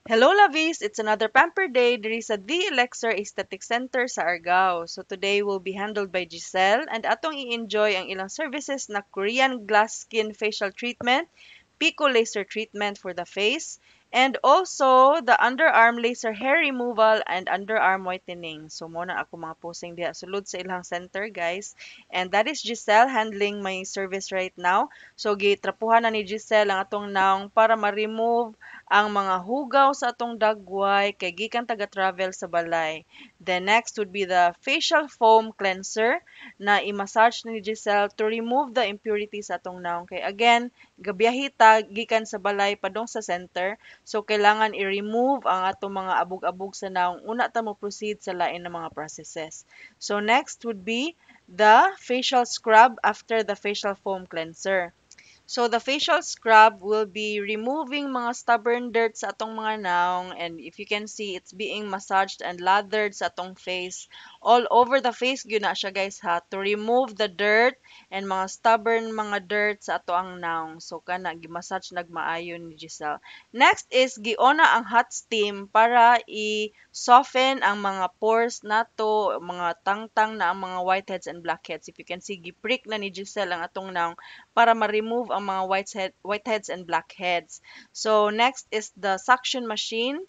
Hello, lovies! It's another pamper day diri sa The Elixir Aesthetic Center sa Argao. So today will be handled by Giselle and atong i-enjoy ang ilang services na Korean glass skin facial treatment, Pico laser treatment for the face, and also the underarm laser hair removal and underarm whitening. So mao na ako mga posing diha sulod sa ilang center, guys. And that is Giselle handling my service right now. So gitrapuhan na ni Giselle ang atong naong para ma-remove ang mga hugaw sa atong dagway kay gikan taga-travel sa balay. The next would be the facial foam cleanser na i-massage ni Giselle to remove the impurities sa atong naong kay, again, gabiyahe ta gikan sa balay padung sa center, so kailangan i-remove ang atong mga abog-abog sa naong una ta mo proceed sa lain na mga processes. So next would be the facial scrub after the facial foam cleanser. So the facial scrub will be removing mga stubborn dirt sa atong mga naong, and if you can see, it's being massaged and lathered sa atong face. All over the face gyud na siya, guys, ha, to remove the dirt and mga stubborn mga dirt sa ato ang naong. So kana gi-massage nagmaayo ni Giselle. Next is giona ang hot steam para i-soften ang mga pores nato, mga tangtang na ang mga whiteheads and blackheads. If you can see, gi-prick na ni Giselle ang atong naong para ma-remove ang mga whiteheads and blackheads. So next is the suction machine.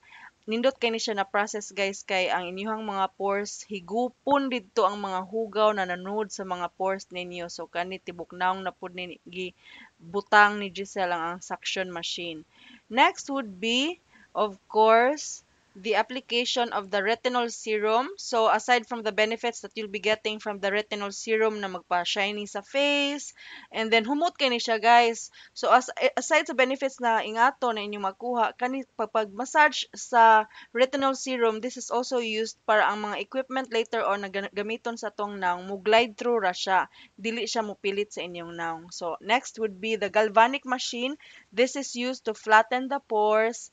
Nindot kay ni siya na process, guys, kay ang inyong mga pores higupon didto ang mga hugaw na nanud sa mga pores ninyo. So kani tibok naong na pud ni gibutang ni Giselle ang suction machine. Next would be, of course, the application of the retinol serum. So aside from the benefits that you'll be getting from the retinol serum na magpa-shiny sa face, and then humot kay ni siya, guys. So as aside sa benefits na ingato na inyong makuha kani pag massage sa retinol serum, this is also used para ang mga equipment later on na gamiton sa atong naong mo glide through ra siya. Dili siya mopilit sa inyong naong. So next would be the galvanic machine. This is used to flatten the pores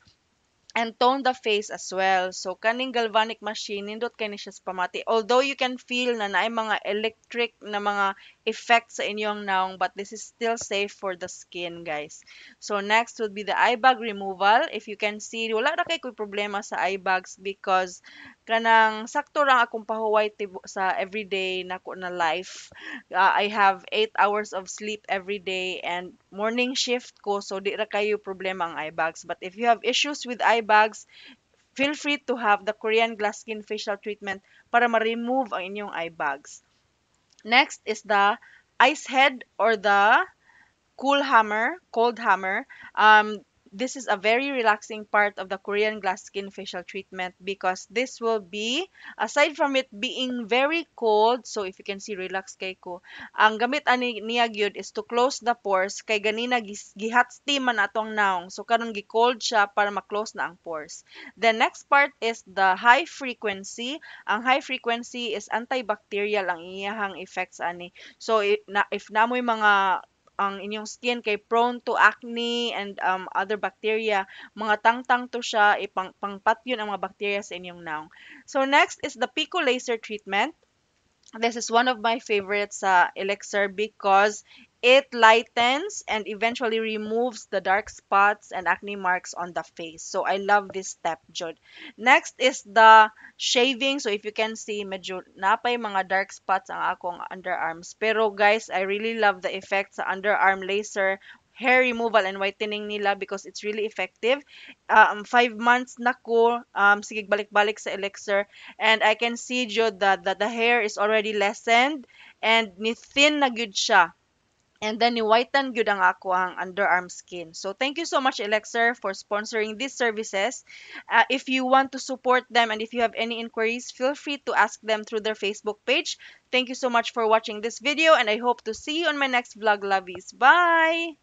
and tone the face as well. So kaning galvanic machine, nindot kay ni siya sa pamati. Although you can feel na naay mga electric na mga effect sa inyong naong, but this is still safe for the skin, guys. So next would be the eye bag removal. If you can see, wala ra kay koy problema sa eye bags because kanang sakto ra akong pahuway sa everyday nako na life. I have 8 hours of sleep every day and morning shift ko, so di ra kayo problema ang eye bags. But if you have issues with eye bags, feel free to have the Korean Glass Skin Facial Treatment para ma-remove ang inyong eye bags. Next is the ice head or the cool hammer, cold hammer. This is a very relaxing part of the Korean Glass Skin Facial Treatment because this will be, aside from it being very cold, so if you can see, relax kay ko, ang gamit ani niya gyud is to close the pores kay ganina gihat steam man atong naong. So karon gi-cold siya para ma-close na ang pores. The next part is the high frequency. Ang high frequency is antibacterial ang iyahang effects ani. So if namoy mga ang inyong skin kay prone to acne and other bacteria, mga tangtang to siya, ipang pangpatyon ang mga bacteria sa inyong naong. So next is the Pico laser treatment. This is one of my favorites sa Elixir because it lightens and eventually removes the dark spots and acne marks on the face. So I love this step, jud. Next is the shaving. So if you can see, medyo napay mga dark spots ang akong underarms. Pero guys, I really love the effect sa underarm laser hair removal and whitening nila because it's really effective. 5 months na ko sige balik-balik sa Elixir and I can see jud that the hair is already lessened and ni thin na gyud siya. And then ni-whiten gyud ang ako ang underarm skin. So thank you so much, Elixir, for sponsoring these services. If you want to support them and if you have any inquiries, feel free to ask them through their Facebook page. Thank you so much for watching this video and I hope to see you on my next vlog, lovies. Bye!